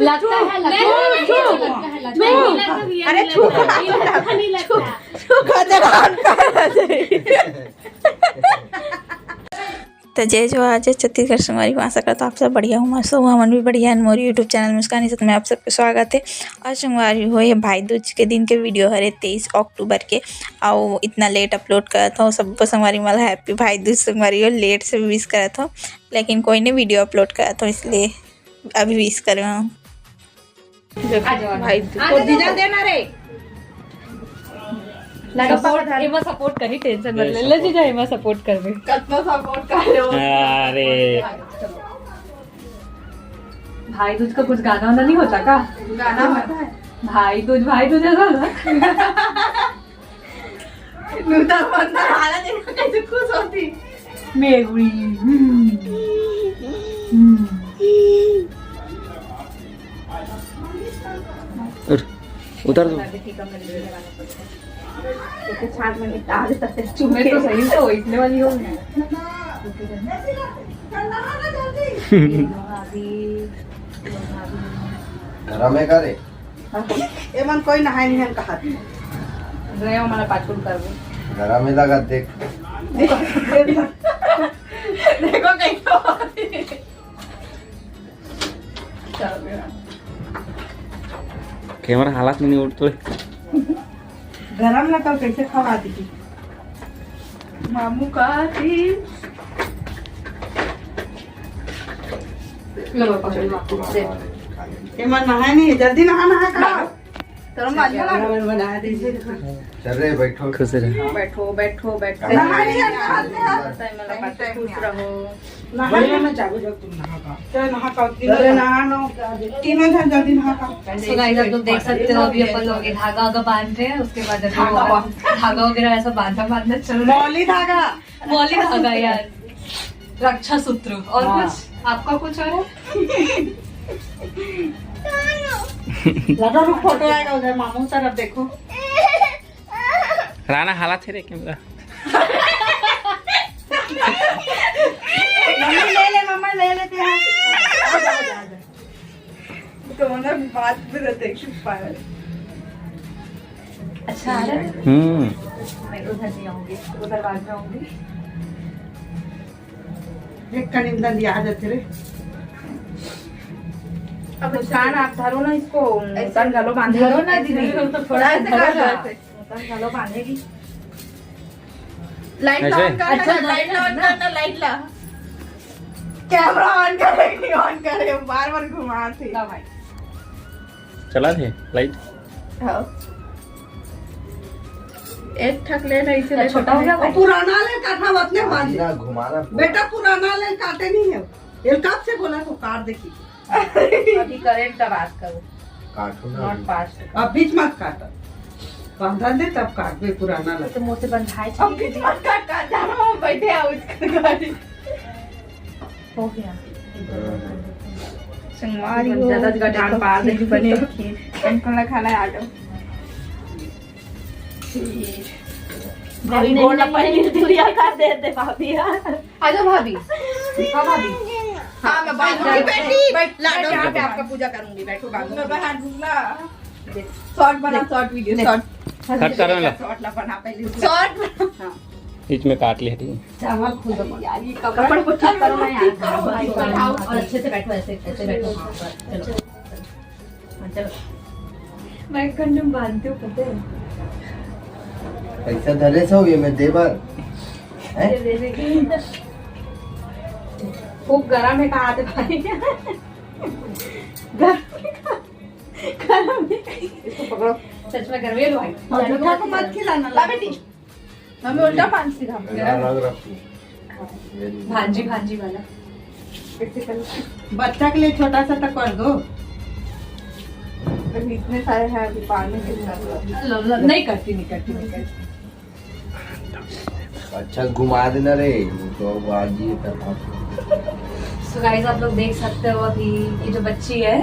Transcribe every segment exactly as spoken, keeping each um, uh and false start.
लगता है, लगता है, लगता है, लगता है। अरे, छू, छू, छू, छू, त जय जोहार, जय छत्तीसगढ़ संगवारी हो। आशा करत हों आप सब बढ़िया हो, मस्त हो। हमन भी बढ़िया हन। मोर YouTube चैनल मुस्कान इज्जत में आप सबके स्वागत हे। अउ संगवारी हो, ये भाई दूज के दिन के वीडियो हरे, तेईस अक्टूबर के। अउ इतना लेट अपलोड करत हों, सबको संगवारी मन ल हैप्पी भाई दूज। संगवारी हो, लेट से विश करत हों, लेकिन कोई नहीं, वीडियो अपलोड करत हों, इसलिए अभी विश करे हों। भाई, तो जीजा देना रे। लगा सपोर्ट, एमा सपोर्ट करी, टेंशन मत ले। ले जीजा, एमा सपोर्ट करबे। कतना सपोर्ट कर रहे हो? अरे। भाई दूज का कुछ गाना वाना नहीं होता का? गाना होता है। भाई दूज, भाई दूज ऐसा होता है। नूतन बंदर हालत देखो कैसे खुश होती। मेगुड़ी। हम्म। हम्म। उठ, उतर तू। तो छान में निकाल देते हैं। मैं तो सही तो इसने वाली हो। घर में का रे? एमन कोई नहाए नहीं है कहा। गया हमारा पाछुल कर वो। घर में लगा देख। देखो कहीं तो। कैमरा हालात में नहीं उठतो है। गरम ना तो कैसे खवा दी? मामू का थी। लो, पकड़ लो, दे। एमन नहाए नहीं, जल्दी नहा, नहा का। गरम बात है ना? बना दीजिए। चल रे, बैठो। खुश रहो। बैठो, बैठो, बैठो। नहा लिया, नहा लिया। खुश रहो। नहा लिया, मैं जागो, जब तुम नहा का। चल, नहा का, तीनों अरे, जन। नहा लो। तीनों जन जल्दी नहा का। So guys, आप लोग देख सकते हो, अभी अपन लोग ये धागा वागा बांध रहे हैं, उसके बाद अभी धागा वो वागा। धागा वगैरह ऐसा बांधना, बांधना चल रहा है। मौली धागा। मौली धागा यार, रक्षा सूत्र। और हाँ। कुछ? आपका कुछ और है? लगा रुक, फोटो आएगा उधर, मामू सर, अब देखो। राना हालत है रे कैमरा। मम्मा ले ले, मम्मा ले लेते हैं। तो ना बात भी रहते हैं, चुप पागल। अच्छा आ रहा है? हम्म। मैं उधर नहीं आऊंगी, उधर बाद में आऊंगी। देख, कनिंदन दिया आ जाते रे। अब मुस्कान, आप धरो ना इसको, मुस्कान गलो बांधे। धरो ना दीदी, थोड़ा ऐसे धरो कर ना। मुस्कान गलो बांधेगी। लाइट ला ऐसे? On कर ना, अच्छा, लाइट ला on कर ना, लाइट ला। कैमरा on करे कि नहीं on करे, बार बार घुमा थे। ला भाई। चला थे लाइट। हाँ। एक ठक ले ना इसे। छोटा हो गया वो भाई? पुराना ले काटा, उतने बांध। घुमाना, घुमाना। बेटा, पुराना ले काटे नहीं है। ये कब से बोला तो काट देखी। अभी करंट का बात करो। काटो ना नॉट अभी। पास्ट। अब बीच मत काट, बांधा दे तब काट, वे पुराना लगे। तो मुंह से बंधाए अब बीच मत काट, काट जाना, हम बैठे हैं उसके गाड़ी। हो गया। संगवारी हो। ज्यादा ज्यादा डांट पार दे, बने। हमको ना खाना है, आ जाओ। भाभी भाभी ने गोड़ नहीं, लपट नहीं, ली, नहीं, दुनिया का दे दे भाभी यार। आ जाओ भाभी। हाँ भाभी। हाँ, मैं बैठ, बैठ, बैठ, बैठ, बैठ, लाडो यहाँ पे आपका पूजा करूंगी, बैठो बाबू। मैं बाहर घूमना। शॉर्ट बना, शॉर्ट वीडियो, शॉर्ट। कट करो ना। शॉर्ट ला बना पहले। शॉर्ट। हाँ। बीच में काट लिया, ठीक है। चावल खुद बना। यार, ये कपड़ा को ठीक करो ना यार। बढ़ाओ। और अच्छे से बैठो, ऐसे, ऐसे बैठो। हाँ, बस, चलो। हाँ, चलो। मैं कंडोम बांधती हूँ, पता है? पैसा धरे सो ये मैं देबर। हैं? ये दे देगी। खूब गरम है, कहा आते भाई। गरम है, गरम है। इसको पकड़ो। सच में गरम है, लो भाई। और जूठा को मत खिलाना, ला बेटी। हमें उल्टा पान सिखा। रंग रंग रखती। भांजी, भांजी वाला। बच्चा के लिए छोटा सा तो कर दो। अभी इतने सारे हैं, अभी पानी नहीं करती, नहीं करती, नहीं करती। अच्छा घुमा देना रे, वो तो अब आज ये कर पाते। So guys, आप लोग देख सकते हो अभी ये जो बच्ची है।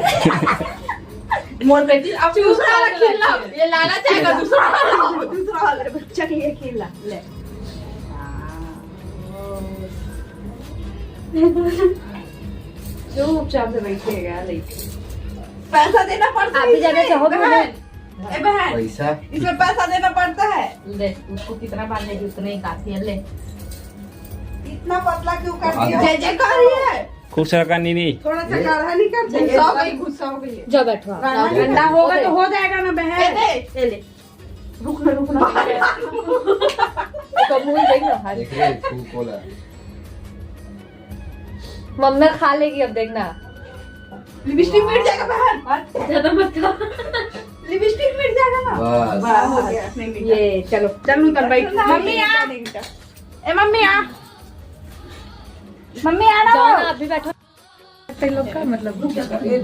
मोर बेटी, अब दूसरा वाला खेलना। ये लाला चाहेगा दूसरा वाला, दूसरा वाला बच्चा के लिए खेलना। ले। चुपचाप से बैठिएगा, लेके। पैसा देना पड़ता है आप भी ज्यादा इसमें, चाहो तो बहन। ए बहन, पैसा। इसमें पैसा देना पड़ता है। ले, उसको कितना बांधेगी, उतना ही काफी है, ले। इतना पतला क्यों कर दिया? जय जयकार ही है। खुश रखा नीनी। थोड़ा सा गाढ़ा नहीं कर चाहिए? गुस्सा हो गई, गुस्सा हो गई है। जा बैठो आप। गाढ़ा नहीं ठंडा कर होगा तो हो जाएगा ना बहन। ए, दे। ए, ले। रुक ना, रुक ना। कबूल देख ना भाई। देख रहे हैं, फूल खोला। मम्मी खा लेगी अब, देखना। लिपस्टिक मिट जाएगा बहन। ज्यादा मत खा। लिपस्टिक मिट जाएगा ना। बस। बस, हो गया, नहीं मिटा। ये, चलो। चल नूतन भाई। मम्मी आ। ए मम्मी आ। मम्मी आ ना। जाओ ना, अभी बैठो। तेरे लोग का मतलब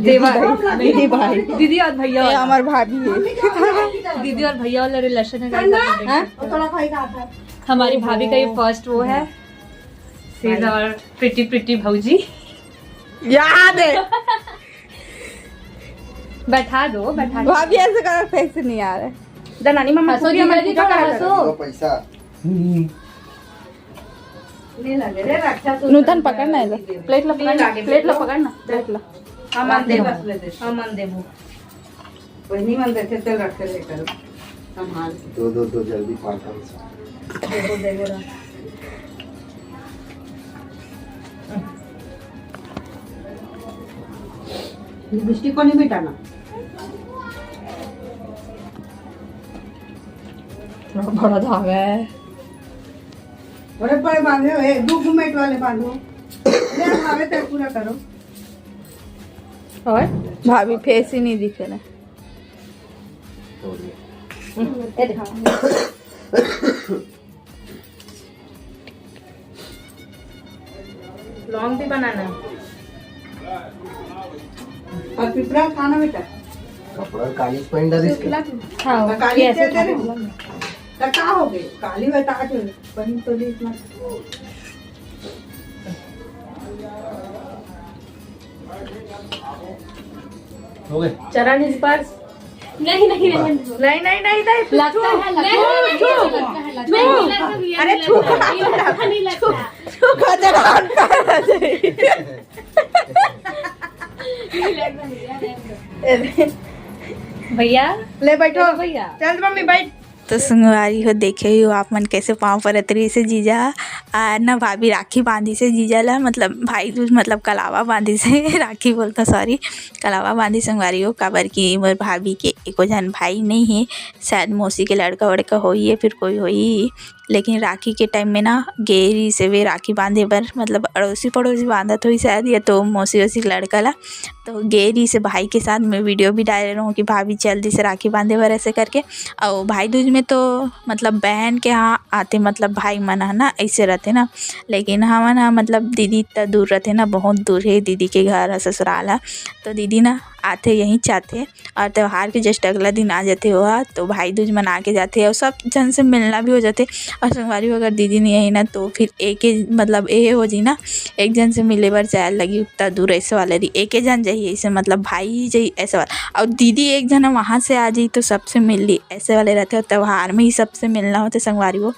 देवर, दीदी भाई, दीदी और भैया ये वाला। हमार भाभी है। दीदी और भैया वाला रिलेशन है, guys, आप देख सकते हो। हाँ? हमारी भाभी का ये फर्स्ट वो है, शीज और प्रिटी प्रिटी भौजी। याद है। बैठा दो, बैठा दो। भाभी ऐसे करो, फेस नहीं आ रहा है। जनानी मम्मा हंसो, खुशी जीजा हमारी जी, थोड़ा करा हंसो। दो पैसा। नूतन पकड़ ना इधर। प्लेट ला पकड़ ना, प्लेट ला पकड़ ना, प्लेट ला। हम मन देबो, हम मन देबो। वही मन देते, तेल रख के लेकर संभाल के। दो, दो, दो, जल्दी पार्सल। देखो, देखो ना। लिपस्टिक को नहीं मिटाना। बड़ा धागा है। बड़े बड़े बांधे हो, ए, दो घुमेट वाले बांधो। ले, भावे तक पूरा करो। और भाभी फेस ही नहीं दिखे ना। ये देखा। लौंग भी बनाना है। और पिपरा खाना बेटा। कपड़ा काली पहन डाली इसके। हाँ, तो काली कैसे दे दे रहे हो? तो का हो गए? काली बता के बनी तो ली इतना। हो गए। चरण स्पर्श। नहीं, नहीं, नहीं। नहीं, नहीं, नहीं, नहीं, छू, लगता है, लगता है, छू, नहीं, छू, लगता है, लगता है, छू। नहीं लगता भैया, अरे, नहीं छू। लगता, नहीं लगता। छू, खतरनाक। भैया, ले बैठो। भैया। चल मम्मी, बैठ। तो संगवारी हो, देखे ही हो आप मन कैसे पाँव परत रहिस हे जीजा। आ, ना भाभी राखी बांधिस हे जीजा ला, मतलब भाई दूज, मतलब कलावा बांधिस हे। राखी बोलता, सॉरी, कलावा बांधिस संगवारी हो, काबर कि मोर भाभी के एको झन भाई नहीं है, शायद मौसी के लड़का वड़का होई है, फिर कोई होई, लेकिन राखी के टाइम में ना गे रहिस हे वे राखी बांधे बर, मतलब अड़ोसी पड़ोसी बांधत होई शायद, या तो मौसी वोसी के लड़का ला। तो गे रहिस हे भाई के साथ, मैं वीडियो भी डाले रहूँ कि भाभी चल दिस राखी बांधे बर ऐसे करके। अउ भाई दूज में तो मतलब बहन के यहाँ आते, मतलब भाई मन ह ना ऐसे रहते ना, लेकिन हमन ह मतलब दीदी इतना दूर रहते ना, बहुत दूर है दीदी के घर ह, ससुराल ह। तो दीदी ना आथे, यहीं चाहते, और त्योहार के just अगला दिन आ जाथे ओहा, तो भाई दूज मना के जाथे, और सब झन से मिलना भी हो जाथे। और संगवारी हो, अगर दीदी नहीं आई ना, तो फिर एक ही, मतलब, ये हो जी ना, एक झन से मिले बर जाए लगी, उतना दूर ऐसे वाले रही, एक ही झन जाही ऐसे, मतलब, भाई ही जाही ऐसे वाला, और दीदी एक झन वहाँ से आ जाही, तो सबसे मिल ली ऐसे वाले रहते। और त्योहार में ही सबसे मिलना होते संगवारी हो,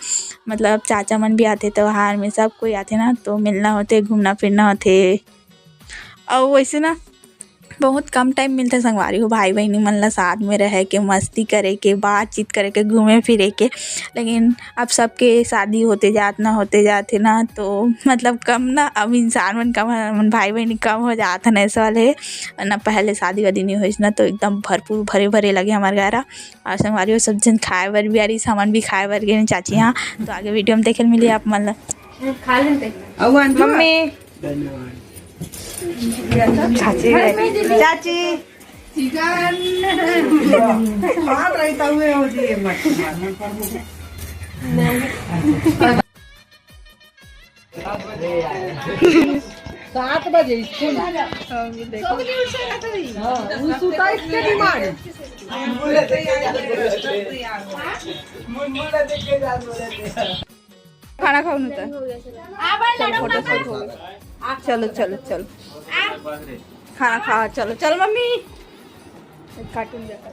मतलब, चाचा मन भी आते त्योहार में, सब कोई आते ना, तो मिलना होते, घूमना फिरना होते। और वैसे ना, बहुत कम टाइम मिलथे संगवारी हो, भाई बहिनी मन ला साथ में रहे के, मस्ती करे के, बातचीत करे के, घूमे फिरे के। लेकिन अब सबके शादी होते जात ना, होते जात हे ना, तो मतलब कम ना, अब इंसान मन कम, हमन भाई बहिनी कम हो जात हन ऐसे वाले। ना पहले शादी वादी नहीं होइस ना, तो एकदम भरपूर भरे भरे लगे हमारे घर। और संगवारी हो, सब झन खाए बर भी आ रही, हमन भी खाए बर गे चाची यहाँ। तो आगे वीडियो में देखे मिली आप मन ला। खा लेते। मम्मी। चाची, चाची। चिकन। मार रही था हुए हो जी, ये मत मार। सात बजे स्कूल। हाँ, वो सुता इसके बीमार। खाना खाओ ना तो। चलो, फोटो शूट हो गया। चलो, चलो, चलो। खाना खा, चलो, चलो मम्मी। एक कार्टून देखा।